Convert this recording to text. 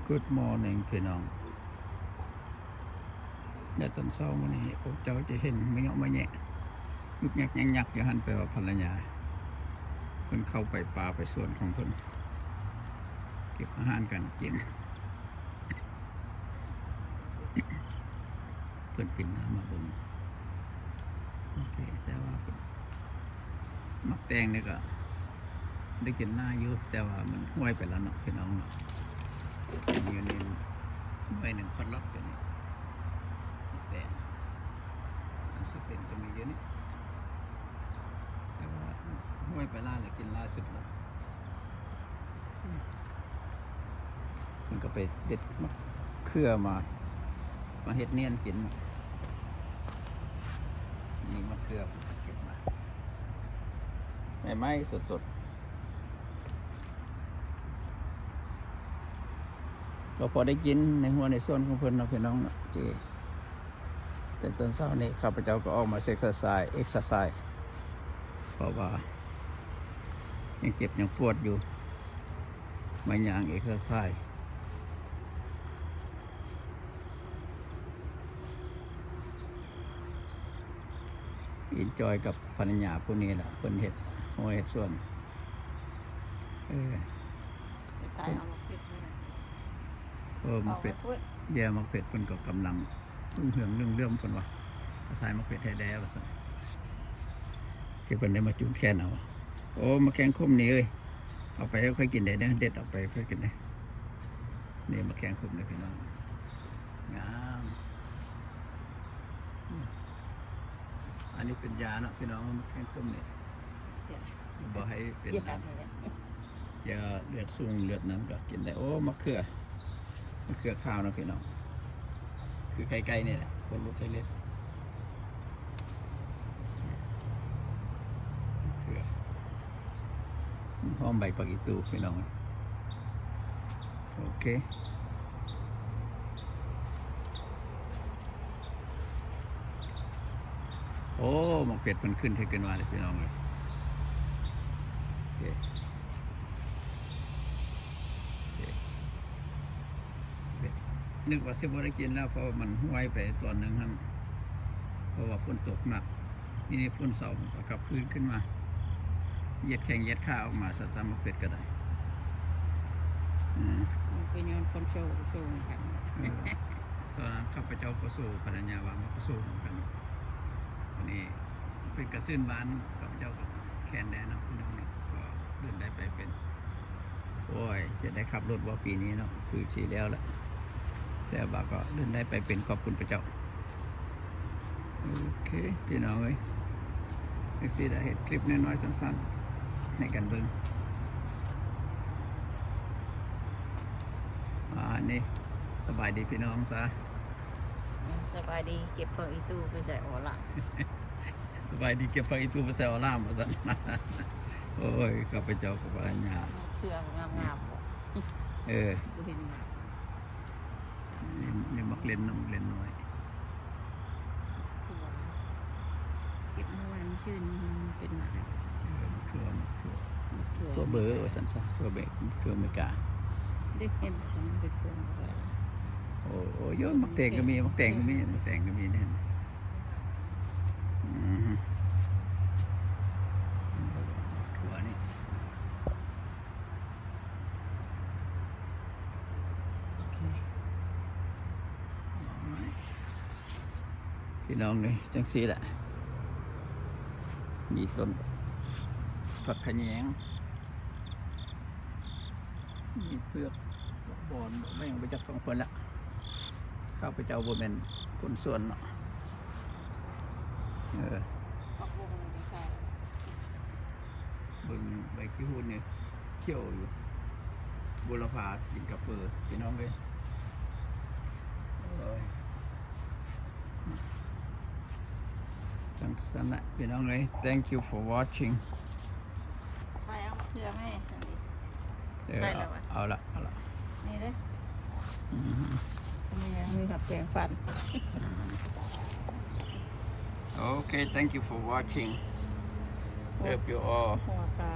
Good morning ພີ່ນ້ອງ. ແລະຕອນເຊົ້າມື້ນີ້ ພວກເຈົ້າຈະເຫັນມະເຍາະມະແຍະ ຍຸກຍັກຍັກໆ ຢູ່ຫັ້ນ ແປວ່າພັນລະຍາເພິ່ນເຂົ້າໄປປ່າໄປສວນຂອງເພິ່ນ ເກັບອາຫານການກິນ. ເພິ່ນປິ່ນໜ້າມາເບິ່ງ. ໂອເຄ ແຕ່ວ່າໝາກແຕງນີ້ກໍໄດ້ກິນຫຼາຍຢູ່ ແຕ່ວ່າມັນຫ້ວຍໄປແລ້ວເນາະ ພີ່ນ້ອງເນາະ. ມີຢູ່ນີ້ໜ່ວຍໜຶ່ງ ຄອດລັອດຢູ່ນີ້ ແຕ່ອັນສະເປັນກໍມີຢູ່ນີ້ ແຕ່ວ່າຫ້ວຍໄປຫຼາຍແລ້ວ ກິນຫຼາຍສຸດແລ້ວ. ເພິ່ນກໍໄປເດັດມະເຂືອມາ ມາເຮັດໜຽນກິນ. ນີ້ມະເຂືອເກັບມາໃໝ່ໆ ສົດໆ ກໍພໍໄດ້ກິນໃນຮົ້ວໃນສວນຂອງເພິ່ນເນາະ ພີ່ນ້ອງເນາະ. ເຈ ແຕ່ຕອນເຊົ້ານີ້ ຂ້າພະເຈົ້າກໍອອກມາເຊັກເຊີຊາຍ ເອັກເຊີຊາຍ ເພາະວ່າຍັງເຈັບຍັງປວດຢູ່ ມາຍ່າງເອັກເຊີຊາຍ ເອັນຈອຍກັບພັນລະຍາຜູ້ນີ້ລະ ເພິ່ນເຮັດຮົ້ວເຮັດສວນ. ເອີ ໄປຖ່າຍເອົາໝາກເຜັດ ເອີ ໝາກເຜັດ ເອົາໄປພຸ້ນ ແຍ່ ໝາກເຜັດເພິ່ນກໍກຳລັງຮຸ່ງເຮືອງເລື່ອມໆ ເພິ່ນວ່າ ໄປຖ່າຍໝາກເຜັດໃຫ້ແດ່ວ່າຊັ້ນ ຄືເພິ່ນໄດ້ມາຈູງແຂນເອົາ. ໂອ້ ໝາກແຂ້ງຂົມນີ້ເອີຍ ເອົາໄປໃຫ້ຂ້ອຍກິນໄດ້ເດີ ເດັດເອົາໄປໃຫ້ຂ້ອຍກິນໄດ້. ນີ້ໝາກແຂ້ງຂົມເດີພີ່ນ້ອງ ງາມ. ອັນນີ້ເປັນຢາເນາະພີ່ນ້ອງ ໝາກແຂ້ງຂົມນີ້ ບໍ່ໃຫ້ເປັນ ຢາເລືອດສູງເລືອດນັ້ນກໍກິນໄດ້. ໂອ້ ໝາກເຂືອ ໝາກເຂືອຂາວເນາະພີ່ນ້ອງ ຄືໄຂ່ໄກ່ນີ້ແຫຼະ ຄົນບໍ່ເຄີຍເລັດ. ເຂືອ ຫອມໃບຜັກອີຕູ່ພີ່ນ້ອງ. ໂອເຄ ໂອ້ ໝາກເຜັດເພິ່ນຂຶ້ນແທ້ຂຶ້ນວ່າເດ້ພີ່ນ້ອງເອີຍ. ໂອເຄ ໂອເຄ ນຶກວ່າຊິບໍ່ໄດ້ກິນແລ້ວ ເພາະວ່າມັນຫ້ວຍໄປຕອນໜຶ່ງຫັ້ນ ເພາະວ່າຝົນຕົກໜັກ. ນີ້ຝົນເຊົາ ມັນກໍກັບຄືນຂຶ້ນມາ ຢຽດແຂ້ງຢຽດຂາອອກມາ ສັດສາໝາກເຜັດກໍໄດ້. ອືມ ມັນກໍຍ້ອນຄົນໂຊ ໂຊນຳກັນ. ເອີ ຕອນນັ້ນຂ້າພະເຈົ້າກໍໂຊ ພັນລະຍາວ່າມັນກໍໂຊນຳກັນ. ອັນນີ້ເປັນກະຊື່ນບ້ານ ຂ້າພະເຈົ້າກໍແຂນແດ່ເນາະ ພີ່ນ້ອງເນາະ ກໍເດີນໄດ້ໄປເປັນ. ໂອ້ຍ ຈະໄດ້ຂັບລົດບໍ່ປີນີ້ເນາະ ຄືຊິແລ້ວລະ ແຕ່ວ່າກໍເດີນໄດ້ໄປເປັນ ຂອບຄຸນພະເຈົ້າ. ໂອເຄ ພີ່ນ້ອງເອີຍ ຈັ່ງຊີ້ລະ ເຮັດຄລິບນ້ອຍໆ ສັ້ນໆ ໃຫ້ກັນເບິ່ງ. ອ່າ ນີ້ ສະບາຍດີພີ່ນ້ອງຊະ. ສະບາຍດີ ເກັບຜັກອີຕູ່ໄປໃສ່ອອລາ. ສະບາຍດີ ເກັບຜັກອີຕູ່ໄປໃສ່ອອລາມວ່າຊັ້ນ. ໂອ້ຍ ຂ້າພະເຈົ້າກັບພັນລະຍາ ເຄື່ອງງາມໆ ເອີ ບໍ່ເຫັນງາມ. ນີ້ ນີ້ໝາກເລັ່ນເນາະ ໝາກເລັ່ນນ້ອຍ ເກັບມາໄວ້ມື້ຊື່ນນີ້ເປັນໝາກ. ເອີ ໝາກຖົ່ວ ໝາກຖົ່ວ ຖົ່ວເບີວ່າຊັ້ນຊະ ຖົ່ວເບີ ຖົ່ວເມກາ. ເດັກເຫັນເປັນພວງ. ໂອ້ ໂອ້ ໂຍ ໝາກແຕງກໍມີ ໝາກແຕງກໍມີ ໝາກແຕງກໍມີ. ອືມ ຖົ່ວນີ້ ໂອເຄ ພີ່ນ້ອງເອີຍ ຈັ່ງຊີ້ແຫຼະ ມີຕົ້ນຜັກຂະແຍງ ມີເຜືອກ ບັກບອນ ແມ່ນຫຍັງບໍ່ຈັກຂອງເພິ່ນລະ ຂ້າພະເຈົ້າບໍ່ແມ່ນຄົນສວນເນາະ. ເອີ ຜັກບົ້ງນີ້ຂາຍ ເບິ່ງໃບຂີ້ຫູດນີ້ຂຽວຢູ່ ບົວລະພາກິນກາເຟ ພີ່ນ້ອງເອີຍ. ໂອ້ຍ ຈັ່ງຊັ້ນລະ ພີ່ນ້ອງເອີຍ thank you for watching. ໄປເອົາເຄື່ອງໃຫ້ ເອີ ໄດ້ແລ້ວຫວາ? ເອົາລະ ເອົາລະ ນີ້ເດ້. ອືມ ມີ ມີຫອດແປງຟັນ. Okay, thank you for watching. Hope you all ຫົວກາ